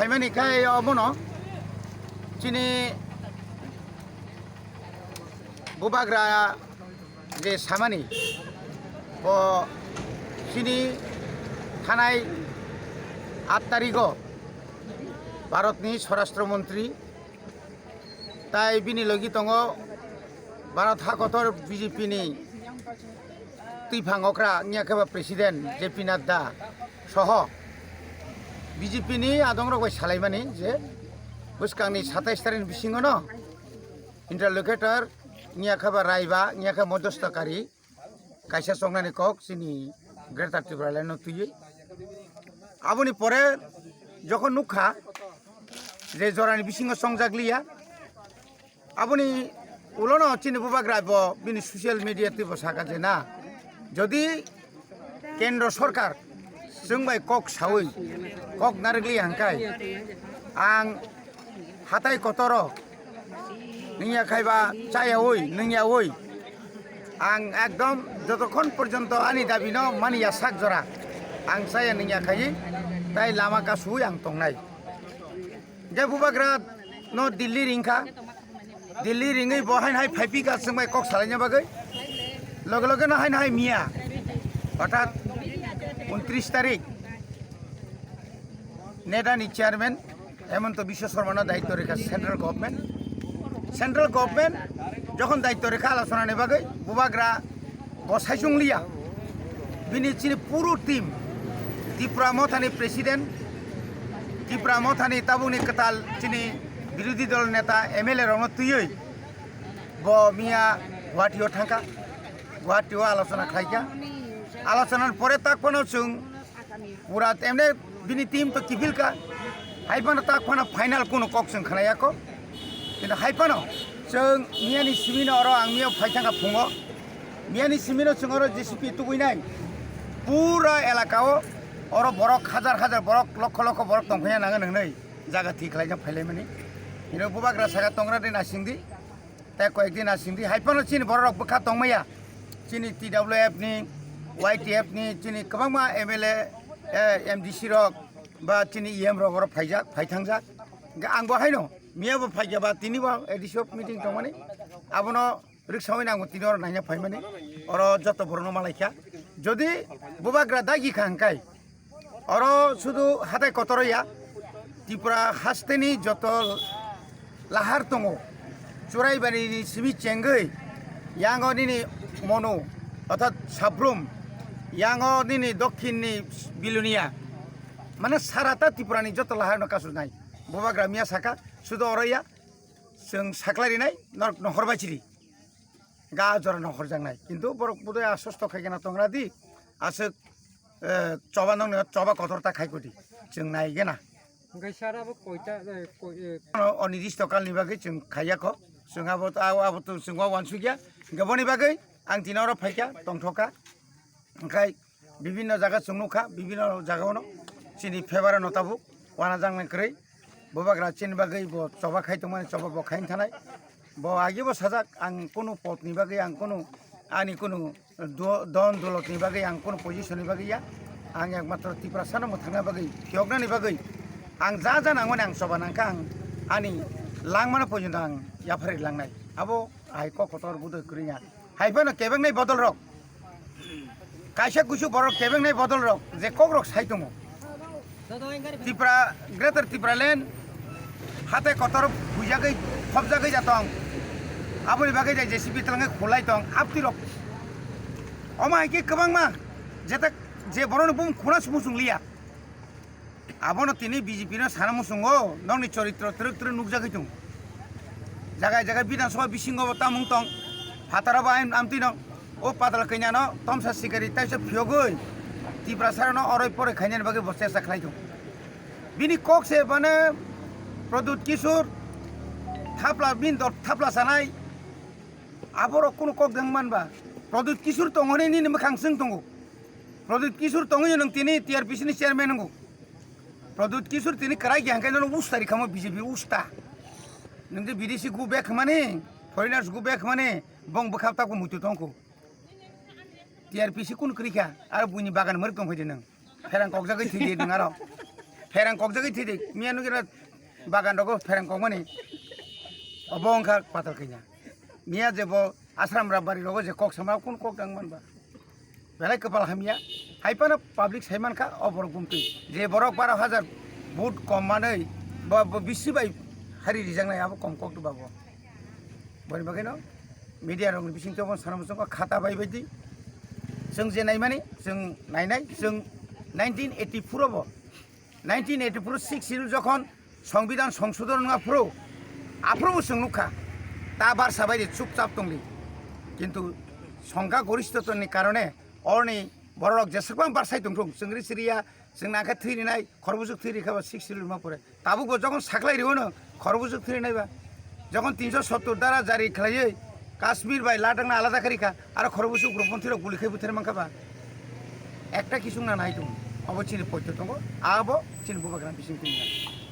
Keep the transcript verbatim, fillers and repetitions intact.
Mani khai omono chini bubagra je samani bo chini thanai aat tarigo Bharatni Swarashtra Montri tai bini logi tongo Bharat hakotor B J P ni twiphang okra wngya khe ba President J P Nadda soho B J P ni adongrok bai salaimani je bwskangni satais tarikni bisingono interlocutor wngya khe ba raiba wngya khe modostakari kaisa chongnani kok chini Greater Tipraland no twiwi. Aboni pore jokhon nukha je jorani bisingo chongjak liya, aboni ulono chini bubagra bo bini social media twibo saka je na, jodi kendro sorkar chwng bai kok sawi kok narwk liya hwnkhe ang hatai kotoro nungya khaiba chayawi nungyawi ang ekdom jotokhon porjonto ani dabino mani ya sak jora ang chaya nungya khaiwi tai lama kasui ang tongnai. Je bubagra no Delhi ringkha, Delhi ringwi bo haino hai phaiphikha chwng bai kok salaina bagwi. Loge loge no haino hai miya, orthat untris tarik NEDA ni chairman Hemanta Biswa Sarma no daityo rikha central government. Central government jokhon daityo rikha alochona ni bagwi bubagra bo saichung liya. Bini chini puro team, Tipra Mothani president, Tipra Mothani tabukni kwtal chini birodhi dol neta M L A rokno twiwi bo miya Guwahati o thangkha, Guwahati o alochona khlaikha. Alochona ni pore tak phano chwng pura emne bini team to kiphilkha. Hai phano tak phano final kuno kok chwng khnayakho. Kintu hai phano chwng miyani simino oro ang miyo phai thangkha phungo. Miyani simino chwng oro J C B tubui nai. Pura elaka o oro borok hajar hajar borok, lokho lokho borok tongphaiya nango nwngnai. Jaga thik khlaijak phailaimani. Hino bubagra saka tongra de nasingdi. Tei koyekdi nasingdi. Hai phano chini borok rok bwkha tongmaya. Chini T W F ni, Y T F ni, chini kwbangma M L A, eh, M D C rok ba chini E M rok oro phaijak, phai thangjak. Hingkhe ang bo haino miya bo phaikha ba tini bo A D C o meeting tongmani. Abono rwksaui nango tini oro naina phaimani. Oro joto borokno malaikha. Jodi bubagra dagi kha hwnkhe oro sudu hatai kotoro ya, Tripura hasteni joto lahar tongo. Churaibari ni simi chengwi, yango nini Monu, orthat Sabrum, yango nini Dokhin ni Bilonia. Mane sarata Tripura ni joto lahar no kasu nai. Bubagra miya saka, sudu oro ya, chwng saklai rinai, norok no horbai chiri. Ga jora no horjaknai. Kintu borok budai aswk tok khai kheno tongra di. Aswk, eh, choba nokni choba kotor ta khai kudi. Chwng nai gena. Hwnkhe sir abo koita, eh, koi, eh, Ono onidisto kalni bagwi chwng khaiya kho. Chwng abo to, abo, abo to chwng wa wansukya. Hwnkhe boni bagwi ang tini oro phaikha, tongthokha. Hwnkhe bibinno jaga chwng nukha, bibinno jagao no chini favour no tabuk wana jangna kwrwi. Bubagra chini bagwi bo choba khai tongmani choba bo khai thanai. Bo agi bo sajak, ang kunu pot ni bagwi, ang kunu ani kunu do-, don dolot ni bagwi, ang kunu position ni bagwi ya. Ang ekmatro Tiprasa no mwthangna bagwi, phiyokna ni bagwi ang ja ja nangmani ang choba nangkha, ang ani langmano porjonto ang yaphari langnai. Abo hai kok kotor budoi kwrwi ya. Hai phano kebengnai bodol rok, kaisa kusu borok kebengnai bodol rok je kok rok sai tongo. Tripura, Greater Tipraland hatai kotor huijagwi, khopjagwi ja tong. Aboni bagwi je J C B twlangwi khulai tong, aptwi rok. Omo hai khe kwbangma jeta je borokni bumung khuna sumung chwng liya. Abono tini B J P no sana muchungo, nokni choritro twrwk twrwk nukjagwi tongo. Jaga jaga Bidhan Sabha bisingo bo tamung tong, phataro bo am-, amtwi no, o patal kanya no tomsa sikari taisa phiyogwi, Tiprasa rok no oroi poroi khainani bagwi bo chesta khlai tongo. Bini kok se mane Pradyut Kishore thapla, bini dol thapla sanai, aborok kunu kok deng manba, Pradyut Kishore tongoni nini mwkhang swng tongo. Pradyut Kishore tongwi nwng tini T R P C ni chairman wngo. Pradyut Kishore tini kwrai khe hwnkhe nono usta ri khamo B J P usta. Nwng je bidesi go back hwnmani, foreigners go back hwnmani, bong bwkha tako muitu tongkho. T R P C kunu kwrwi kha, aro buini bagan mwrwk tongphai de nwng. Pherang kokjagwi thwi de nwng aro. Pherang kokjagwi thidi, miya nugwi rw bagan rogo pherang kokmani. Obo wngkha patal kanya. Miya je bo Asram Rabbari rogo je kok sama kun kok dang manba. Belai kwpal hamya. Hai phano public sai mankha o borok bumtwi. Je borok baro hajar vote kom manwi bo, bo bisi bai hari rijaknai abo kom kok babo. Boni bagwino media rokni bisingtwi obo sana muchungo khata bai bai di. Chwng je naimani, chwng nainai, chwng nineteen eighty-four obo, nineteen eighty-four six schedule jokhon Songbidan songsodon wngya phuru, aphuru bo chwng nukha, ta barsa bai di chupchap tongdi. Kintu songkha goristotoni karone orni borok jeswkbang barsai tongthung, chwng ri siriya, chwng nangkhe thwi rinai, khorbuchuk thwi rikha ba six schedule ma pore. Tabuk bo jokhon saklai riyono khorbuchuk thwi rinai ba. Jokhon tinsho sottor dara jari khlaiwi Kashmir bai Ladakh na alada kharikha, aro khorbuchuk ugroponthi rok guli khai buthar mankha ba. Ekta kisung na nai tongo. Abo chini poito tongo, abo chini bubagra bising tongo.